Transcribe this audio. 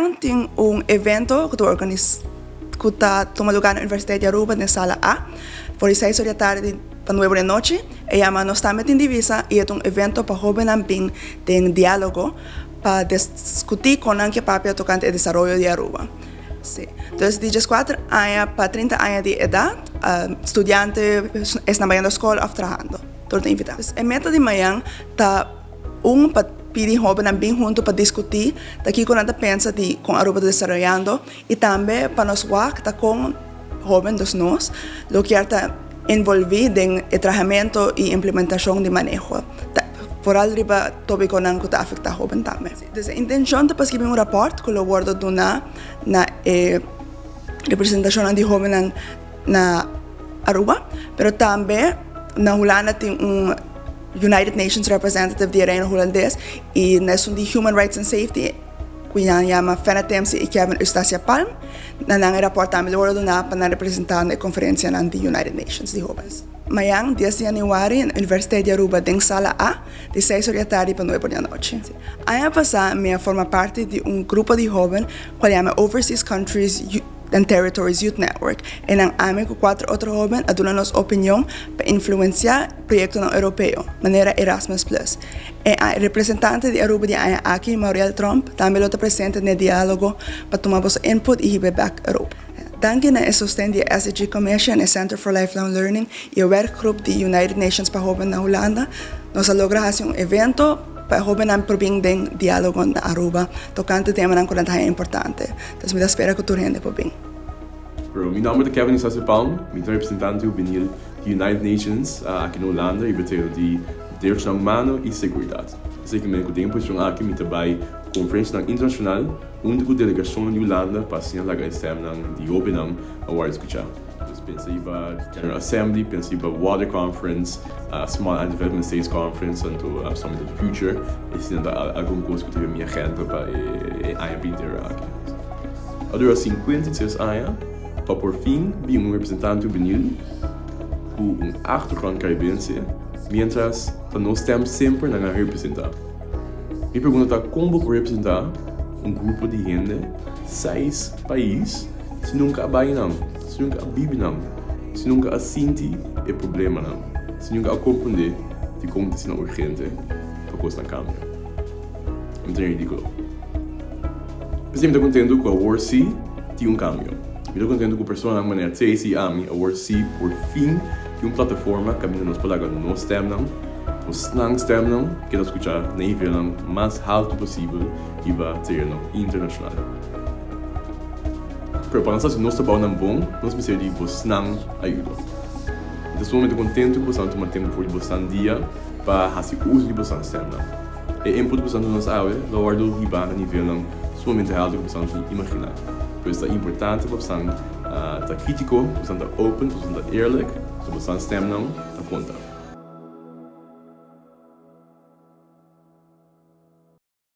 Mañan tin un evento ku ta organis ku ta tuma lugá na Universiteit di Aruba den sala A for di seis or di atardi pa nuebe or di anochi. E yama Nos Tambe Tin Divisa i e ta un evento pa hóbennan bin den diálogo pa diskutí kon nan ke papia tokante e desaroyo di Aruba. Sí. Dus di dieskuater aña pa trinta aña di edat, studiante, esnan bayendo skol òf trahando, tur ta invitá. E meta di mañan ta un pa pidi hóbennan bin huntu pa diskutí ta kiko nan ta pensa di kon Aruba ta desaroyando i tambe pa nos wak ta kon hóben, dus nos, lo kier ta envolví den e trahamentu i implementashon di maneho. Ta foral riba tópikonan ku ta afektá hóben tambe. Dus e intenshon ta pa skibi un rapòrt ku lo wòrdu duná na e representashonnan di hóbennan na Aruba, pero tambe na Hulanda tin un United Nations Representative di e Reino Hulandes i na esun di Human Rights and Safety ku nan yama Fenna Temsi i Kevin Eustacia Palm. Na nan e rapòrt tambe lo wòrdu duná pa nan representá na e konferensianan di United Nations di hóbens. Mayan, dies di yanüari, na Universiteit di Aruba den Sala A, di seis or di atardi pa nuebe or di anochi. Aña pasá mi a forma parti di un grupo di hóben kual yama Overseas Countries and Territories Youth Network. Einan ami ku kuater otro hóben a duna nos opinion pa influensiá proyektonan europeo, manera Erasmus Plus. E representante di Aruba di aña aki, Mauriel Tromp, tambe lo ta presente n'e diálogo pa tuma boso input i hib'é bèk Europa. Danki na e sosten di e SDG Commission, e Center for Lifelong Learning i e werkgroep di United Nations pa Hóben na Hulanda, nos a logra hasi un evento pa e hóbennan por bin den diálogo na Aruba tokante temanan ku nan ta haña importante. Entonces mi ta spera ku tur hende por bin. Pero mi nomber ta Kevin Eustacio Palm, mi ta representante hubenil di United Nations aki na Hulanda riba tereno di derechonan humano y seguridad. Esey ke meen ku den e posicion aki mi ta bay conferencianan internacional hunto ku delegacionnan di Hulanda pa asina laga e stemnan di hobennan a worde scucha. Dus pensa riba General Assembly, pensa riba Water Conference, Small Island Development States Conference anto Summit of the Future. Esey nan ta algun cos ku ta riba mi agenda pa e aña bintero aki. A dura 53 aña pa por fin bin un representante hubenil ku un achtergrond Caribense, mientras ta nos stem semper nan a representa. Mi pregunta ta kon bo por representa un grupo di hende, seis pais, si nunka a bai nan, si nunka a bibi nan, si nunka a sinti e problemanan, si nunka a komprende dikon ta asina urgente pa kosnan kambia? Mi ta ridikulo. P'esei mi ta kontentu ku awor sí tin un kambio. Mi ta kontentu ku personanan manera Tracy i ami awor sí por fin tin un plataforma kaminda nos por laga nos stèmnan, nos nan stèmnan keda skuchá na e nivelnan mas haltu posibel riba tereno internashonal. Pero pa nos hasi nos trabounan bon, nos mester di bosnan ayudo. Mi ta sumamente kontentu ku bosnan tuma tempu for di bosnan dia pa hasi uso di bosnan stèmnan. E input ku boso nos awe lo wòrdu hibá na nivelnan sumamente haltu ku boso no tin imaginá. Pues ta importante pa boso ta krítiko, pa boso ta open, pa boso ta eerlijk, pasobra boso stemnan ta konta.